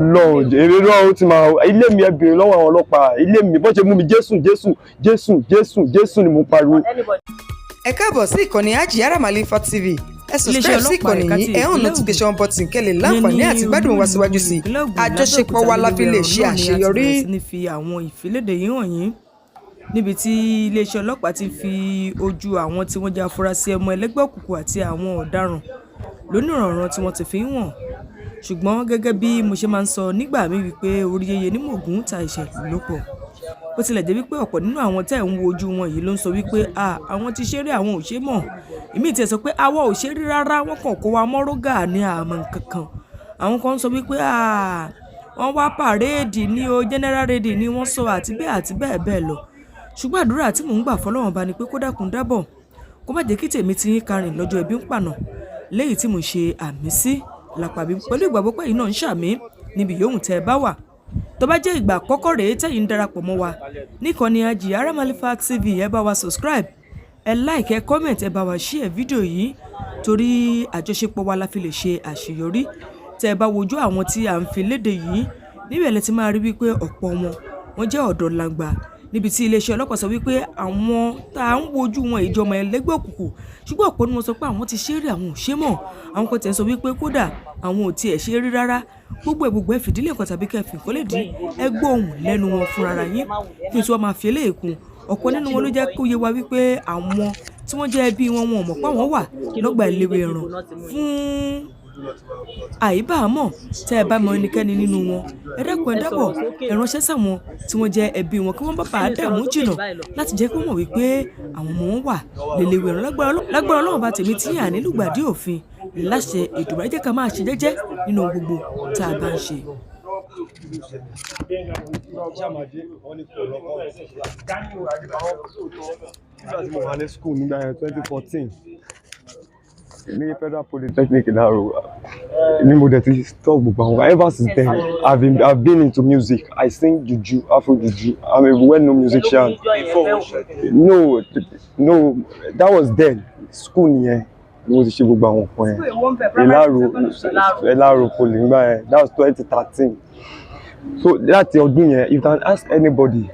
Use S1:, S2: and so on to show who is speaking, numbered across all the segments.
S1: Lọ èrè rọ, ó ti máa ilé mi. Ẹ béèrè lọ́wọ́ àwọn ọlọ́pàá ilé mi bó ṣe mú mi. Jésù, Jésù, Jésù, Jésù, Jésù ni mo pariwo.
S2: Ẹ káàbọ̀ sí ìkànnì Hajiyara Malifa TV. Ẹ subscribe sí
S3: Iléeṣẹ́
S2: ìkànnì
S3: ọlọ́pàá
S2: yìí,
S3: ẹ̀ka ti
S2: ẹ hàn
S3: ìpínlẹ̀
S2: notification button kẹ́ lè
S3: Ìyẹn
S2: láǹfààní
S3: ní
S2: àti gbádùn wa síwájú sí i.
S3: ìpínlẹ̀ Ògùn
S2: Àjọṣepọ̀ wa la fi lè ṣe
S3: náà ni a ti
S2: àṣeyọrí.
S3: bẹ̀rẹ̀ sí ní fi àwọn ìfiléde yìí hàn yín, níbi tí iléeṣẹ́ ọlọ́pàá ti fi ojú àwọn tí wọ́n jẹ́ afurasí ọmọ ẹlẹ́gbẹ́ òkùnkùn àti àwọn ọ̀daràn lóníranran tí wọ́n ti fi ń hàn. Ṣùgbọ́n gẹ́gẹ́ bí mo ṣe máa ń sọ nígbà míì wípé orí yẹyẹ ní mògùn ta ìṣẹ̀lú ló pọ̀, bó tilẹ̀ jẹ́ wípé ọ̀pọ̀ nínú àwọn tẹ́ ẹ̀ ń wo ojú wọn yìí ló ń sọ wípé àwọn ti ṣeré, àwọn ò ṣe mọ̀. Ìmíì tiẹ̀ sọ pé àwa ò ṣe rí rárá, wọ́n kàn kó wa mọ́rógà ní àmọ́ nǹkan kan. Àwọn kan ń sọ wípé wọ́n wá parade ní o, general raid ni wọ́n sọ, àti bẹ́ẹ̀ àti bẹ́ẹ̀ bẹ́ẹ̀ lọ. Ṣùgbọ́n àdúrà tí mò ń gbà fọlọ́run bá ni pé kó dákun dábọ̀, kó má jẹ́ kí tèmi ti yín karìn lọ́jọ́ ibi ń pànà léyìí tí mo ṣe àmì sí lápàbí, pẹ̀lú ìgbàgbọ́ pé ẹ̀yin náà ń ṣàmì níbi yòówù tẹ́ ẹ bá wà. Tó bá jẹ́ ìgbà àkọ́kọ́ rèé tẹ̀yin ń darapọ̀ mọ́ wa níkànnì Hajiyara Malifa TV, ẹ bá wa subscribe, ẹ like, ẹ comment, ẹ bá wa share fídíò yìí, torí àjọṣepọ̀ wa la fi lè ṣe àṣeyọrí. Tẹ́ ẹ bá wojú àwọn tí à ń fi léde yìí, níbẹ̀ lẹ ti máa rí wípé ọ̀pọ̀ wọn, wọ́n jẹ́ ọ̀dọ́ langba, níbi tí iléeṣẹ́ ọlọ́pàá sọ wípé àwọn tá à ń wojú wọn ìjọmọ ẹlẹ́gbẹ́ òkùnkùn. Ṣùgbọ́n ọ̀pọ̀ ni wọ́n sọ pé àwọn ti ṣe é rí, àwọn ò ṣe mọ̀. Àwọn kan tẹ̀ ń sọ wípé kódà àwọn ò tiẹ̀ ṣe é rí rárá. Gbogbo ẹ̀ gbogbo ẹ̀, fìdílé nǹkan tàbí kẹ́ fi nǹkan lè dín, ẹ gbọ́ ohùn lẹ́nu wọn fúnra yín. Kí n tí wọ́n máa fi eléyìí kún, ọ̀pọ̀ nínú wọn ló jẹ́ kó yé wa wípé àwọn tí wọ́n jẹ́ ẹbí wọn, wọn ò mọ̀ pé àwọn wà lọ́gbà ìléwé ẹran fún àìbámọ̀. Tẹ́ ẹ bá mọ ẹnikẹ́ni nínú wọn, ẹ dákun, ẹ dábọ̀, ẹ ránṣẹ́ sáwọn tí wọ́n jẹ́ ẹbí wọn, kí wọ́n bá bàa dààmú jìnnà láti jẹ́ kí wọ́n mọ̀ wípé àwọn ọmọ wọn wà lélẹ́wẹ̀ ẹran. Lágbára Ọlọ́run bá tèmi tí yàn nílùgbàdì òfin láṣẹ Èdùmàrè. Jẹ́ ká máa ṣe jẹ́jẹ́ nínú ohun gbogbo tá a bá ń ṣe.
S1: Nígbà tí mo wà ní school nígbà yẹn, 2014, ní Federal Polytechnic Ìlaro ní mo dẹ̀ ti stop gbogbo àwọn. Ever since then, I've been into music. I sing juju, Afro juju. I'm a well-known musician. No, that was then. School nìyẹn ni mo ti ṣe gbogbo àwọn nǹkan yẹn. Ìlaro, Ìlaro Poly nígbà yẹn. That was 2013. So láti ọdún yẹn, you can ask anybody,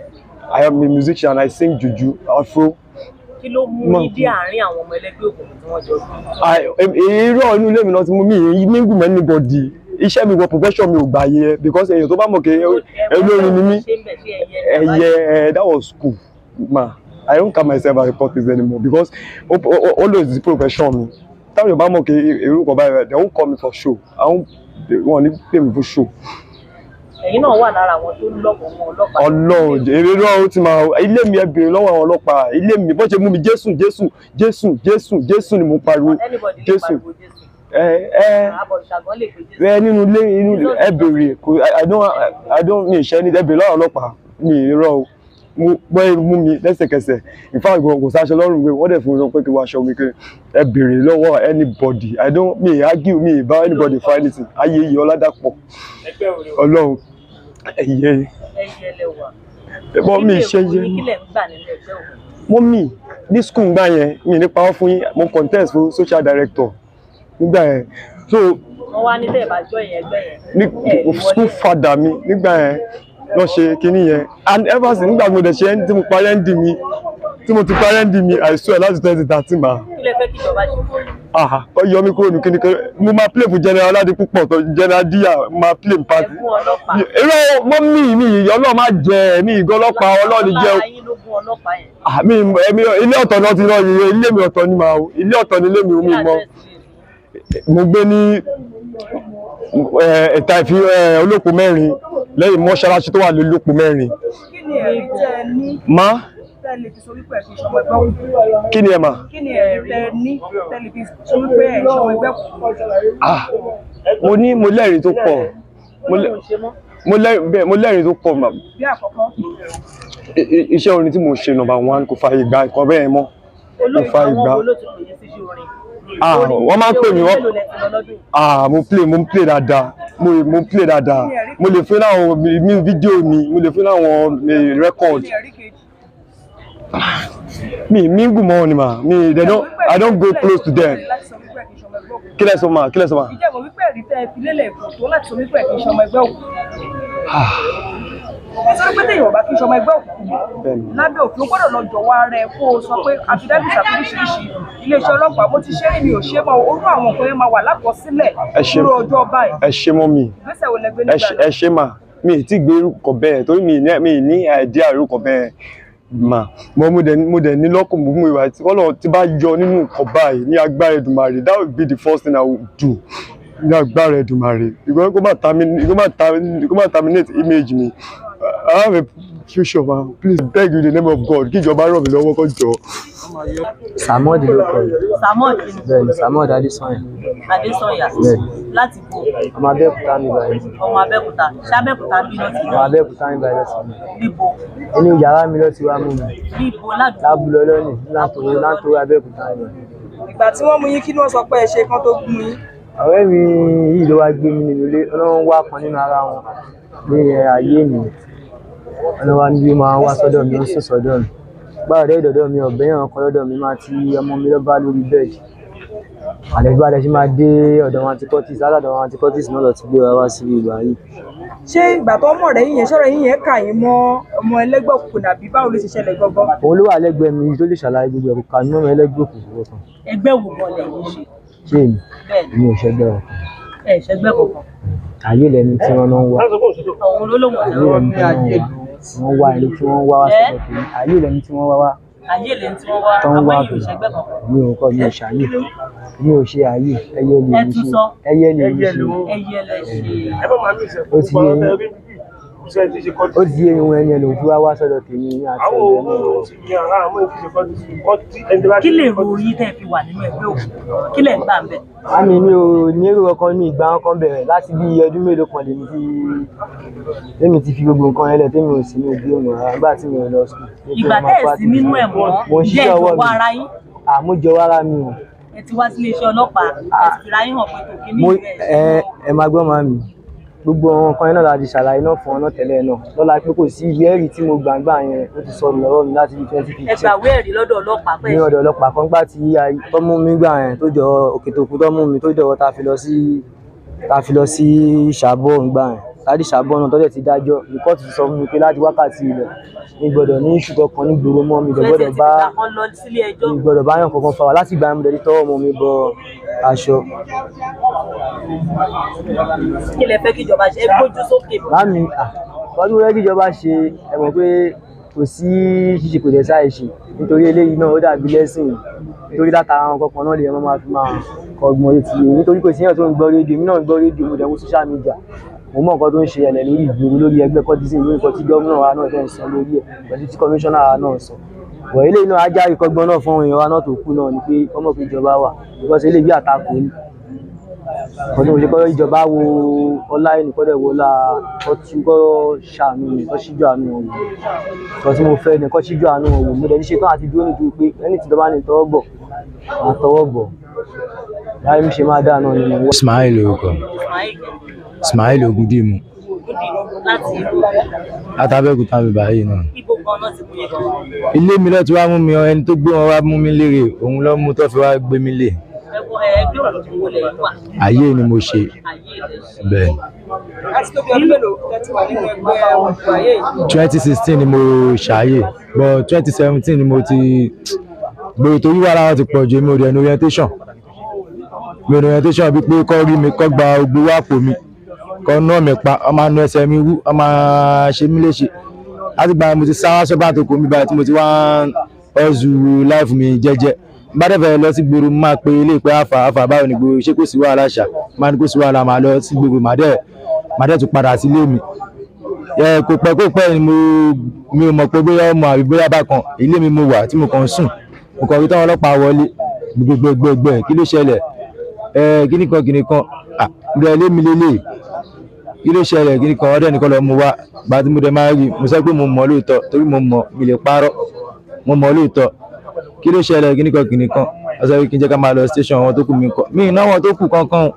S1: I am a musician. I sing juju, afro.
S4: Kí ló mú yín dé àárín àwọn ọmọ ẹlẹgbẹ́ òkùnkùn tí wọ́n jọ bí?
S1: Irọ́, inú ilé mi náà ti mú mi mingle mọ́ anybody. Iṣẹ́ mi wọ profession mi ò gbà yẹ, because èèyàn tó bá mọ̀ pé olórin ni mí, ẹyẹ ẹ. That was school ma. I don't count myself as a cultist anymore because always the profession mi, táwọn èèyàn bá mọ̀ pé irú kan báyìí, they won't call me for show. Àwọn wọn ní pè mí fún show.
S4: Ẹ̀yin náà wà lára àwọn tó ń lọ́pọ̀ mọ́ ọlọ́pàá?
S1: Ọlọ́run, èrè rọ, ó ti máa ilé mi. Ẹ béèrè lọ́wọ́ àwọn ọlọ́pàá ilé mi bó ṣe mú mi. Jésù, Jésù, Jésù, Jésù, Jésù ni mo pariwo.
S4: Anybody lè
S1: Jésù.
S4: pariwo Jésù?
S1: Ẹ ẹ.
S4: Àbọ̀ṣàgán lè pe Jésù?
S1: Ẹ nínú ilé, inú ẹ béèrè kò. I don't mi ìṣẹ́ ní. Ẹ béèrè lọ́wọ́ ọlọ́pàá mi. Irọ́ o, mo gbọ́ mú mi lẹ́sẹ̀kẹsẹ̀. In fact gan, kò sáṣọ lọ́rùn pé wọ́n dẹ̀ fún mi pé kí wọ́n aṣọ mi kiri. Ẹ béèrè lọ́wọ́ anybody. I don't mi argue, mi bá anybody for anything. Ayé yìí ọládàpọ̀ Ọlọ́run ẹ̀yẹ.
S4: Ẹyẹ lẹwà.
S1: Ẹ̀bọ́n mi ìṣe yẹ.
S4: Kí lẹ̀ ń gbà nínú ẹgbẹ́ òkùnkùn?
S1: Mo mi ní school gbà yẹn, mi ní pawọ́ fún yín, mo contest fún social director nígbà yẹn, so
S4: Wọ́n wá ní tẹ́ ẹ̀ bá jọ yẹn ẹgbẹ́ yẹn,
S1: ní
S4: ẹ̀ ní
S1: school
S4: wọlé.
S1: Father mi nígbà yẹn lọ ṣe kinní yẹn, and ever since, nígbà tí mo dẹ̀ ṣe, tí mo parí ND mi, tí mo ti parí ND mi, I swear, láti 2013 ma.
S4: Kí lẹ fẹ́ kí ìjọba ṣe fún yín?
S1: Ah, ó yọ mí kúrò ní kíní kan. Mo máa play fún General Ọládipúpọ̀ tó General Díyà, mo máa play party.
S4: Ẹ̀gún ọlọ́pàá.
S1: Irọ́, mọ́ mi Ọlọ́run má jẹ mi ìgò ọlọ́pàá, Ọlọ́run jẹ́.
S4: Lára yín ló gún ọlọ́pàá yẹn.
S1: Ah, mi èmi ilé ọ̀tọ̀ náà ti lọ yìí. Ilé mi ọ̀tọ̀ ni màá o, ilé ọ̀tọ̀ ni ilé mi, omi
S4: Kí
S1: mọ́.
S4: làdírẹ́sì ilé yín?
S1: Mo gbé ní ẹ̀ta ìfi olóko mẹ́rin, lẹ́yìn mọ́ṣáláṣí tó wà ní olóko mẹ́rin.
S5: Kí ni ẹ̀rí tẹ́ ẹ ní
S1: Má
S5: tẹ́ ẹ lè fi sọ wípé ẹ fi ṣọmọ ẹgbẹ́ òkùnkùn?
S1: Kí ni ẹ mà?
S5: Kí ni ẹ̀rí tẹ́ ẹ ní tẹ́ ẹ lè fi sọ wípé ẹ ṣọmọ ẹgbẹ́ òkùnkùn?
S1: Ah, mo ní, mo lẹ́rìí tó pọ̀.
S4: Olóhùn ṣe mọ́.
S1: Mo lẹ́rìí bẹ́ẹ̀, mo lẹ́rìí tó pọ̀ mà.
S5: Bí àkọ́kọ́?
S1: Iṣẹ́ orin tí mo ṣe, number one, kò fààyè gba nǹkan bẹ́ẹ̀ mọ́, kò
S4: Olóhùn
S1: fààyè
S4: àwọn
S1: gbà.
S4: wo ló ti pè yín sí iṣẹ́ orin?
S1: Ah, wọ́n máa ń pè mí,
S4: Orin mélòó lẹ ti lọ lọ́dún yìí?
S1: Ah, mo play dáadáa, mo play dáadáa. Mo lè fún láwọn mi fídíò mi, mo lè fún láwọn record.
S5: Kí ni ẹ̀rí kejì?
S1: Mi mingle mọ́ ni mà, mi they don't I don't go close to them.
S5: Láti sọ wípé ẹ kì í ṣọmọ ẹgbẹ́ òkùnkùn.
S1: Kí lẹ sọ ma? Kí lẹ sọ ma?
S5: Ìjẹ́ mọ̀ wípé ẹ̀rí tẹ́ ẹ fi lélẹ̀ kò tó láti sọ wípé ẹ kì í ṣe ọmọ ẹgbẹ́ òkùnkùn. Nítorí pé téèyàn ò bá kí í ṣe ọmọ ẹgbẹ́ òkùnkùn lábẹ́ òfin, ó gbọ́dọ̀ lọ jọ̀wọ́ ara ẹ kó o sọ pé affidavit àti oríṣiríṣi iléeṣẹ́ ọlọ́pàá mo ti ṣe é, mi ò ṣe é mọ́, orú àwọn nǹkan yẹn máa wà lákọsílẹ̀
S1: Ẹ ṣé.
S5: dúró ọjọ́ báyìí.
S1: Ẹ ṣé mọ́ mi.
S5: Ìgbésẹ̀ wo lẹ gbé
S1: Ẹ
S5: nígbà
S1: ṣé,
S5: náà?
S1: ẹ ṣé mà. Mi ì tí gbé irúkọ bẹ́ẹ̀ torí mi ì ní idea irúkọ bẹ́ẹ̀ mà. Mo dẹ̀ ní lọ́kàn, mo mú ìwà tí Ọlọ́run ti bá yọ nínú nǹkan báyìí ní agbára Èdùmàrè, that will be the first thing I will do ní agbára Èdùmàrè. Ìgbọ́n kó má terminate image mi. I have a future, ma. Please beg you in the name of God, kí ìjọba ràn mí lọ́wọ́ kó jọ.
S6: Samod ló kọ mi.
S4: Samuel kí ni?
S6: Bẹ́ẹ̀ni, Samod Adesanya.
S4: Adesanya.
S6: Bẹ́ẹ̀ni.
S4: Láti bo?
S6: Ọmọ Abẹ́òkúta mi báyìí.
S4: Ọmọ Abẹ́òkúta. Ṣé Abẹ́òkúta bí lọ ti
S6: Ọmọ Abẹ́òkúta mi báyìí lọ sí mi.
S4: Níbo?
S6: Inú yàrá mi ló ti wá mú mi.
S4: Níbo ládùúgbò?
S6: Lábúlé ọlọ́nì láńtòrò Abẹ́òkúta mi báyìí.
S5: Ìgbà tí wọ́n mú yín, kí ni wọ́n sọ pé ẹ ṣe kán tó gún yín?
S6: Ọ̀rẹ́ mi yìí ló wá gbé mi nínú ilé, Ọlọ́run wá kan nínú ara wọn ní ayé mi. Ọlọ́run wá níbi máa ń wá sọ́dọ̀ mi, ó ń sùn sọ́dọ̀ mi. Báwo dé ìdọ̀dọ̀ mi, ọ̀bẹ yẹn kan lọ́dọ̀ mi máa ti ọmọ mi lọ́ba lórí bẹ́ẹ̀dì. Àlẹ́ bá ṣe máa dé ọ̀dọ̀ wọn àti Curtis, látọ̀dọ̀ wọn àti Curtis náà lọ ti gbé wa wá síbi ìgbà yìí.
S5: Ṣé ìgbà tó mọ̀ rẹ̀ yín yẹn, ṣọ́rọ̀ yín yẹn kà yín mọ́ ọmọ ẹlẹ́gbẹ́ òkùnkùn àbí báwo ló ṣe ṣẹlẹ̀ gangan?
S6: Òun ló wà lẹ́gbẹ̀ẹ́ mi tó lè ṣàlàyé gbogbo ẹ̀kọ́ kan nínú ẹlẹ́gbẹ́ òkùnkùn kan.
S4: Ẹgbẹ́ wo gan lẹ̀yin ṣe?
S6: Ṣé èmi?
S4: Bẹ́ẹ̀ni.
S6: Èmi ò ṣẹgbẹ́ ọ̀kan.
S4: Ẹ ṣẹgbẹ́ kankan.
S6: Ayé lẹni tí wọ́n náà ń wá.
S4: Òun ló lóun
S6: Ayé lẹni tí wọ́n ń wá. Wọ́n wá ẹni tí wọ́n wá wá sọ́dọ̀ tèmi. Ayé lẹni tí wọ́n wá wá.
S4: Ayé lẹni tí wọ́n wá.
S6: Tó ń wá
S4: Àmọ́ ẹ̀yin ò
S6: bẹ̀rẹ̀.
S4: ṣẹgbẹ́ kankan.
S6: Mi ò kọ́, mi ò ṣàyè. Mi ò ṣe ayé. Ẹyẹ lè
S4: Ẹ
S6: mi
S4: tún
S6: ṣe.
S4: sọ.
S6: Ẹyẹ lè mi ṣe.
S4: Ẹyẹ lẹ ṣe.
S6: Ó ti yé yín. Ó ti yé ohun ẹni ẹ̀ lòun fi wá wá sọ́dọ̀ tèmi ní àti ẹgbẹ́ náà.
S4: Kí lè ro yín tẹ́ fi wà nínú ẹgbẹ́ òkùnkùn? Kí lẹ̀ ń gbà ń bẹ̀?
S6: Àmì mi ò ní èrò ọkàn mi, ìgbà kan bẹ̀rẹ̀ láti bí ọdún mélòó kan lèmi ti fi gbogbo nǹkan ẹlẹ̀ tèmi ò sí ní ojú ọ̀nà rárá nígbà tí mi ò lọ sùn.
S4: Ìgbà tẹ́ ẹ̀ sí nínú ẹ̀ mọ́,
S6: Mo ń
S4: jẹ́
S6: ṣiṣẹ́ ọwọ́
S4: ìjọba
S6: mi.
S4: ara yín.
S6: Àmójọ ara mi o.
S4: Ẹ ti wá sílé iṣẹ́ ọlọ́pàá, ẹ ti fira yín hàn pé kò kí ní
S6: Mo
S4: ìrẹ̀
S6: ẹ ẹ máa gbọ́ màmí. Gbogbo àwọn nǹkan yẹn náà la ti ṣàlàyé náà fún ọ náà tẹ́lẹ̀ náà. Lọ́la pé kò sí ìwé ẹ̀rí tí mo gbàǹgbà yẹn, ó ti sọnù lọ́wọ́ mi láti bí twenty
S4: Ẹ
S6: fifteen.
S4: gbàwé ẹ̀rí lọ́dọ̀ ọlọ́pàá pé
S6: Ní ọ̀dọ̀ ọlọ́pàá kan gbà tí tó mú mi gbà yẹn tó jọ òkè tó kú tó mú mi tó jọ tá fi lọ sí Ìṣàbọ̀ ńgbà yẹn, láti Ìṣàbọ̀ náà tọ́jọ́ ti dájọ́ ní kóòtù ti sọ fún mi pé láti wákàtí ilẹ̀ mi gbọ́dọ̀ ní iṣu kankan ní gbòòrò mọ́, mi dẹ̀ gbọ́dọ̀ bá
S4: kan lọ sílé ẹjọ́.
S6: mi gbọ́dọ̀ bá yàn kankan fa wà láti ìgbà yẹn, mo dẹ̀ ti tọwọ́ ọmọ mi bọ aṣọ.
S4: Kí lẹ fẹ́ kíjọba ṣe? Ẹ gbójú sókè.
S6: Láàmì ọdún rẹ kíjọba ṣe, ẹ mọ̀ pé kò sí ṣíṣe kò dẹ̀ sáì ṣe, nítorí eléyìí náà ó dàbí lẹ́sìn, nítorí látara àwọn kankan náà lè wọ́n máa fi máa kọ́gbọ́n létí, nítorí kò síyàn tó ń gbọ́ rédíò, èmi náà ń gbọ́ rédíò, mo dẹ̀ wo social media, mo mọ̀ nǹkan tó ń ṣe ẹlẹ̀ lórí ìgboro, lórí ẹgbẹ́ kọ́tísìn, lórí nǹkan tí gómìnà wa náà fẹ́ sọ lórí ẹ̀ pẹ̀lú tí kọmíṣánná wa náà sọ. Wọ̀ eléyìí náà á já ìkọ́gbọ́n náà fún àwọn èèyàn wa náà tó kú náà ni pé ọmọ pé ìjọba wà, because eléyìí bí àtakò ni ọdún òṣèkọ́ ìjọba wo ọlá ẹnìkọ́dẹ̀ wo ọlá ọtí kọ́ ṣàánú mi, kọ́ síjú àánú wọn wò. Nǹkan tí mo fẹ́ ni kọ́ síjú àánú wọn wò. Mo dẹ̀ ní ṣetán àti dúró nítorí pé ẹni tí ìjọba ní tọwọ́ bọ̀ máa tọwọ́ bọ̀ láyé mi ṣe máa dáa náà ni mo wá.
S7: Ismail orúkọ mi.
S4: Ismail
S7: Ismail Ogundimu.
S4: Gudi láti ìlú
S7: Látàbẹ́òkúta mi báyìí náà.
S4: Ibo gan náà ti mú yín gan?
S7: Ilé mi ló ti wá mú mi, ẹni tó gbé wọn wá mú mi lérè, òun ló mú tó fi wá gbé mi lé.
S4: Ẹgbẹ́ òkùnkùn wo lẹ̀yin wà?
S7: Ayé ni mo ṣe.
S4: Ayé lẹ ṣe.
S7: Bẹ́ẹ̀.
S5: Láti tó bí ọdún mélòó tẹ́ ti wà nínú ẹgbẹ́ òkùnkùn ayé yìí?
S7: 2016 ni mo ṣàyè, but 2017 ni mo ti gbèrò torí wàhálà wọn ti pọ̀ ju, èmi ò dẹ̀ ní orientation. Mi ò ní orientation bíi pé kọ́ rí mi, kọ́ gba gbogbo owó àpò mi, kọ́ ná mi pa, ọ máa nu ẹsẹ̀ mi wú, ọ máa ṣe mí léṣe. Láti gba mo ti sá wá sọ́bà tó kò mí báyìí tí mo ti wá ń hustle life mi jẹ́jẹ́. Bá dẹ̀ fẹ́ lọ sí gbòòrò, mo máa pe ilé ìpè àfà àfà, báwo ni gbòòrò, ṣé kò sí wàhálà ṣá? Máa ní kò sí wàhálà, máa lọ sí gbòòrò, màá dẹ̀ tún padà sílé mi. Ẹ kò pẹ́ kò pẹ́ ni mo mi ò mọ̀ pé bóyá ọmọ àbí bóyá bákan, ilé mi mo wà tí mo kàn ń sùn. Mo kàn rí táwọn ọlọ́pàá wọlé gbogbogbò, kí ló ṣẹlẹ̀? Ẹ kíní kan kíní kan, à ǹdẹ̀ ilé mi lélẹ̀, kí ló ṣẹlẹ̀ kíní kan, ọdẹ nìkan lọ mú wá. Gba tí mo dẹ̀ máa rí, mo sọ pé mo mọ̀ lóòótọ́ torí mo mọ̀, mi lè parọ́, mo mọ̀ lóòótọ́. Kí ló ṣẹlẹ̀ kíní kan kíní kan, wọ́n sọ pé kí n jẹ́ ká máa lọ station, àwọn tó kù mi kọ́ mi ìnáwó tó kù kankan.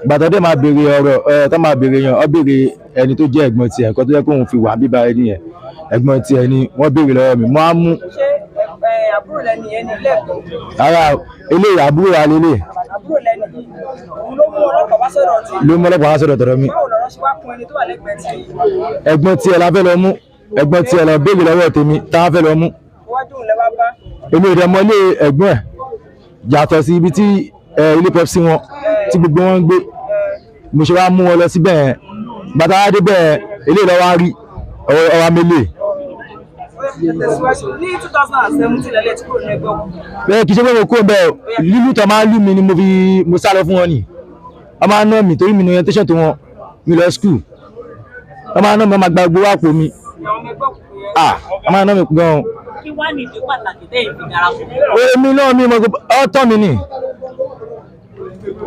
S7: Gbàtọ́ dé máa béèrè ọ̀rọ̀ ẹ tó máa béèrè yàn, ọ béèrè ẹni tó jẹ́ ẹ̀gbọ́n tiẹ̀, nǹkan tó jẹ́ kóun fi wà bíbá ẹni yẹn, ẹ̀gbọ́n tiẹ̀ ni wọ́n béèrè lọ́wọ́ mi, mo á mú.
S5: Ṣé Àbúrò lẹni yẹn ní ilé ẹ̀kọ́?
S7: Ara eléyìí, àbúrò wa lélẹ̀.
S5: Àbúrò lẹni yìí, òun ló mú ọlọ́pàá wá sọ̀rọ̀ tí?
S7: Ló mú ọlọ́pàá wá sọ̀dọ̀ tọ̀dọ̀ mi.
S5: Báwo lọ̀rọ̀ ṣe wá kun ẹni tó wà lẹ́gbẹ̀ẹ́ tí?
S7: Ẹ̀gbọ́n tí ẹ la fẹ́ lọ mú, ẹ̀gbọ́n tí ẹ lọ béèrè lọ́wọ́ tèmi tá a fẹ́ lọ mú.
S5: Iwájú òun lẹ wá bá?
S7: Èmi ò dẹ̀ mọ ilé ẹ̀gbọ́n ẹ̀ yàtọ̀ sí ibi tí ilé Pepsi wọn tí gbogbo wọn ń gbé. Mo ṣe wá mú wọn lọ síbẹ̀ yẹn, bàtà wá débẹ̀ yẹn, eléyìí lọ́wọ́ á rí ọwọ́ mélèé.
S5: Tẹ̀síwájú, ní 2017 lẹ́lẹ́ tí kúrò ní ẹgbẹ́ òkùnkùn?
S7: Bẹ́ẹ̀, kì í ṣe pé mo kó bẹ́ẹ̀ o. Lílù tó máa ń lù mí ni mo fi mo sá lọ fún wọn ni. Wọ́n máa ń ná mi torí mi ní orientation tó wọn mi lọ school. Wọ́n máa ń ná mi, wọ́n máa gba gbowó àpò mi.
S5: Àwọn ọmọ ẹgbẹ́ òkùnkùn yẹn?
S7: Ah, wọ́n máa ń ná mi gan-an.
S4: Kí wá ní ìdí pàtàkì tẹ́yìn fi darapọ̀ mọ́?
S7: Èmi náà mi mọ̀ pé ọ̀tọ̀ mi ni,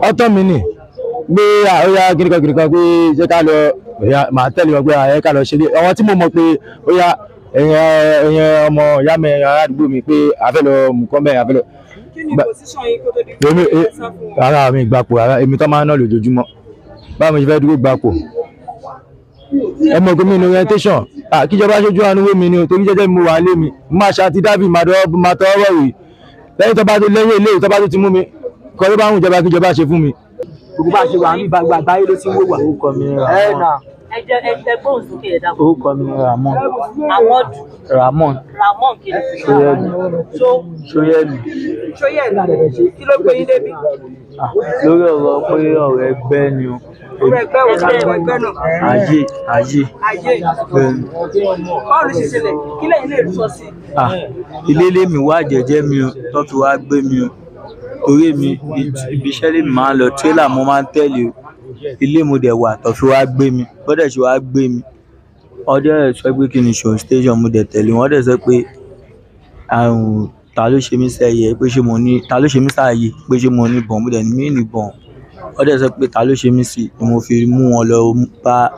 S7: ọ̀tọ̀ mi ni pé ó yá, kìnìkan kìnìkan, pé jẹ́ ká lọ. Ó yá, màá tẹ̀lé wọn pé ẹ ká lọ ṣeré. Àwọn tí mo mọ̀ pé ó yá, ẹ̀yin ọmọ ìyá mi, ẹ̀yin ará àdúgbò mi, pé a fẹ́ lọ mú kọ́ mẹ́rin, a fẹ́ lọ.
S5: Kí ni position yín kó tó di
S7: Èmi
S5: pé ẹ sá fún wọn?
S7: Rárá, mi gbapò rárá. Èmi tó máa ń ná lójoojúmọ́, báwo mo ṣe fẹ́ dúró gbapò? Ẹ mọ̀ pé mi ní orientation. Ah, kíjọba ṣojú àánú wé mi ni o, torí jẹ́jẹ́ mi mo wà lé mi, mo máa ṣe àti dábì, máa tọ́ ọwọ́ rèé lẹ́yìn tó bá tó lẹ́yìn eléyìí tó bá tó ti mú mi kọ́ ló bá ń jọba, kíjọba ṣe fún mi.
S6: Gbogbo bá a ṣe wà ní gbàgbà àgbáyé ló ti ń wò wá.
S8: Orúkọ mi ni
S4: Ẹ
S8: Ramon.
S4: Ẹ jẹ́ ẹ tẹ gbóhùn sókè, ẹ dákun.
S8: Orúkọ mi ni Ramon.
S4: Amadu?
S8: Ramon.
S4: Ramon kìlọ̀?
S8: Ṣóyẹ̀lì.
S4: Tó?
S8: Ṣóyẹ̀lì.
S5: Ṣóyẹ̀, kí ló gbé yín débi?
S8: Ah, lórí ọ̀rọ̀ pé ọ̀rọ̀ ẹgbẹ́ ni o.
S5: Ọ̀rọ̀ ẹgbẹ́ wo? Lórúkọ ẹgbẹ́ náà?
S8: Ayé ayé.
S5: Ayé?
S8: Bẹ́ẹ̀ni.
S5: Báwo ló ṣe ṣẹlẹ̀? Kí lẹ́yìn lè sọ sí i?
S8: Ah, ilé lèmi wá jẹ́jẹ́ mi o, tó fi wá gbé mi o, torí mi ibi iṣẹ́ lèmi máa ń lọ, tírélà mo máa ń tẹ̀lé o. Ilé mo dẹ̀ wà tó fi wá gbé mi. Bọ́dẹ̀ ṣe wá gbé mi, ọdẹ sọ pé kí ni ṣòun station, mo dẹ̀ tẹ̀lé wọn. Dẹ̀ sọ pé àrùn ta ló ṣe mí sẹ́yẹ, pé ṣé mo ní, ta ló ṣe mí sáàyè, pé ṣé mo ní bọ̀n, mo dẹ̀ ní mí ní bọ̀n. Wọ́n dẹ̀ sọ pé ta ló ṣe mí sí ni mo fi mú wọn lọ bá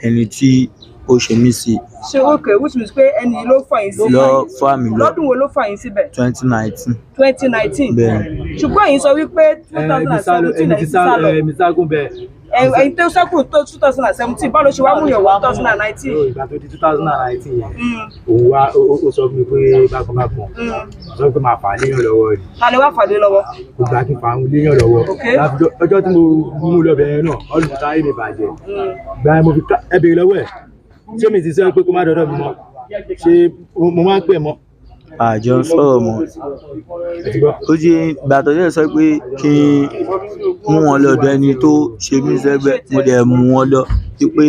S8: ẹni tí ó ṣe mí sí.
S5: Ṣe okay, which means pé ẹni yìí ló fà yín sí?
S8: Lọ fà mí lọ.
S5: Lọ́dún wo ló fà yín síbẹ̀?
S8: 2019.
S5: 2019?
S8: Bẹ́ẹ̀.
S5: Ṣùgbọ́n ẹ̀yin sọ wípé 2017 lẹ́yìn ti sá lọ.
S7: Èmi ságùn bẹ́ẹ̀.
S5: Ẹ̀yin tó sẹ́kù tó 2017, báwo ló ṣe wá mú yàn wá 2019?
S7: Ìgbà tó di 2019 yẹn, òun wá ó sọ fún mi pé bákan bákan, ó sọ pé máa fà á léèyàn lọ́wọ́ ni.
S5: Ta lè wá fàdé lọ́wọ́?
S7: Kò gbà kí n fà á léèyàn lọ́wọ́. Ọjọ́ tí mo mú lọ bẹ̀rẹ̀ náà, ọdún táyé mi bàjẹ́ gbà yẹn, mo fi ẹ béèrè lọ́wọ́ ẹ̀, ṣé mi ti sọ pé kó má dọ́dọ̀ mi mọ́? Ṣé mo máa ń pè mọ́?
S8: Àjọ ń sọ̀rọ̀ mọ́.
S7: Ẹ ti gbọ́.
S8: Ó jẹ́ ìgbà tó dẹ̀ sọ pé kí n mú wọn lọ́dọ̀ ẹni tó ṣe mí sẹ́gbẹ́, mo dẹ̀ mú wọn lọ wípé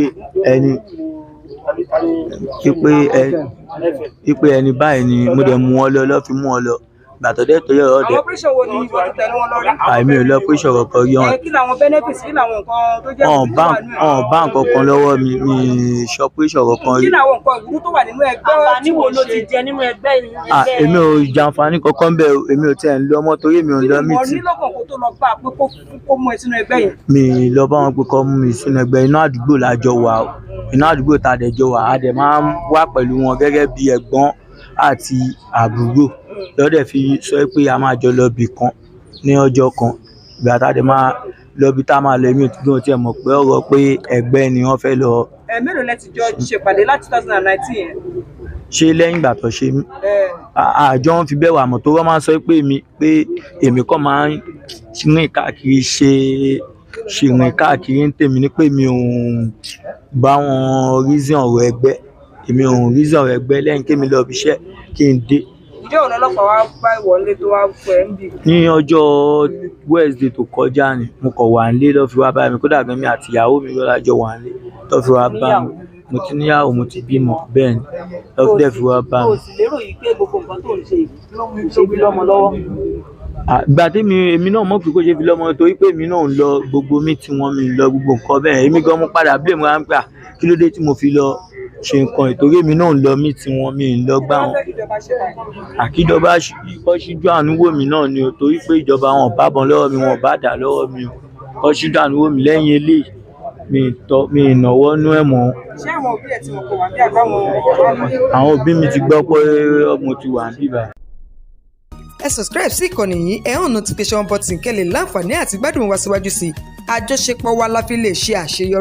S8: ẹni báyìí ni. Mo dẹ̀ mú wọn lọ, lọ́ fi mú wọn lọ. Ìgbà tó dẹ̀ tó yẹ
S5: Àwọn
S8: ọ̀dẹ̀.
S5: operation wo ni ìwọ ti tẹ̀lé wọn lọ rí?
S8: Àìmí ò lọ pé sọ̀rọ̀ kan rí wọn.
S5: Ẹ kí làwọn benefits, kí làwọn nǹkan tó jẹ́
S8: Wọn
S5: ìwúrí
S8: bá
S5: tó wà nínú ẹ̀?
S8: wọn bá nǹkan kan lọ́wọ́ mi, mi sọ pé sọ̀rọ̀ kan
S5: Kí
S8: rí.
S5: làwọn nǹkan ìwúrí tó wà nínú ẹgbẹ́
S4: Àǹfààní
S5: tí
S4: wo
S5: wọ́n
S4: ló
S5: ṣe?
S4: ti jẹ nínú ẹgbẹ́?
S8: Ah, èmi ò jàǹfààní kankan bẹ́ẹ̀ o. Èmi ò tiẹ̀ ń lọ mọ́ torí èmi ò ń
S5: Kí
S8: lọ
S5: ni wọ́n
S8: mítì.
S5: ní lọ́kàn kó tó lọ bá a pé kó mú ẹ sínú ẹgbẹ́ yẹn?
S8: Mi lọ bá wọn pé kọ́ mú mi sínú ẹgbẹ́. Inú àdúgbò la jọ wà o. Inú àdúgbò tá a dẹ̀ jọ wà, a dẹ̀ máa ń wà pẹ̀lú wọn gẹ́gẹ́ bí ẹ̀gbọ́n àti àbúrò. Lọ́dẹ̀ fi sọ pé a máa jọ lọ bì kan ní ọjọ́ kan. Ìgbà tá a dẹ̀ máa lọ bí tá a máa lọ, èmi ò tí ò tiẹ̀ mọ̀ pé ọ̀rọ̀ pé ẹgbẹ́ ni wọ́n fẹ́ lọ.
S5: Ẹ mélòó lẹ ti jọ ṣèpàdé láti 2019 yẹn?
S8: Ṣe lẹ́yìn ìgbà tó ṣe mí? Àjọ ń fi bẹ́ẹ̀ wà mọ̀ tó wọ́n máa ń sọ pé èmi, pé èmi kọ́ máa ń rìn káàkiri, ṣe rìn káàkiri ń tèmi ní pé mi ò bá wọn reason ọ̀rọ̀ ẹgbẹ́. Èmi ò reason ọ̀rọ̀ ẹgbẹ́ lẹ́yìn kémi lọ ibi iṣẹ́ kí n dé.
S5: Ǹjẹ́ òun ọlọ́pàá wá bá ìwọlé tó wá fún ẹ ń bì?
S8: Ní ọjọ́ Wednesday tó kọjá ni mo kọ̀ wà nílé lọ́ fi wá bá mi. Kódà gan, mi àti ìyàwó mi lọ́la jọ wà nílé tó fi wá bá mi. Mo ti níyàwó, mo ti bímọ. Bẹ́ẹ̀ ni lọ́ fi dẹ̀ fi wá bá mi.
S4: O sì lérò yìí pé gbogbo nǹkan tó ń ṣe yìí ṣe fi lọ́mọ lọ́wọ́?
S8: Ìgbà tèmi, èmi náà mọ̀ pé kó ṣe fi lọ́mọ, torí pé èmi náà ń lọ gbogbo mi tí wọ́n mi ń lọ gbogbo nǹkan bẹ́ẹ̀. Èmi gan mo padà blame ra ń gbà, kí ló dé tí mo fi lọ ṣe nǹkan? Ìtorí èmi náà ń lọ mí tí wọ́n mi ń lọ gbà wọn. Àkíjọba kọ́ síjú àánú wò mí náà ni o, torí pé ìjọba wọn ò bá bọn lọ́wọ́ mi, wọn ò bá dà lọ́wọ́ mi o. Kọ́ síjú àánú wò mí. Lẹ́yìn eléyìí, mi ì tọ́ mi ì náwó nú ẹ̀ mọ́.
S5: Ṣé àwọn òbí ẹ ti mọ̀ kó wà bí àbáwọn ọ̀rẹ́ mi?
S8: Àwọn òbí mi ti gbọ́ pé mo ti wà níbí báyìí.
S2: Ẹ subscribe sí ìkànnì yìí, ẹ hàn notification button kẹ́ lè láǹfààní àti gbádùn wa síwájú sí i. Àjọṣepọ̀ wa la fi lè ṣe àṣeyọrí.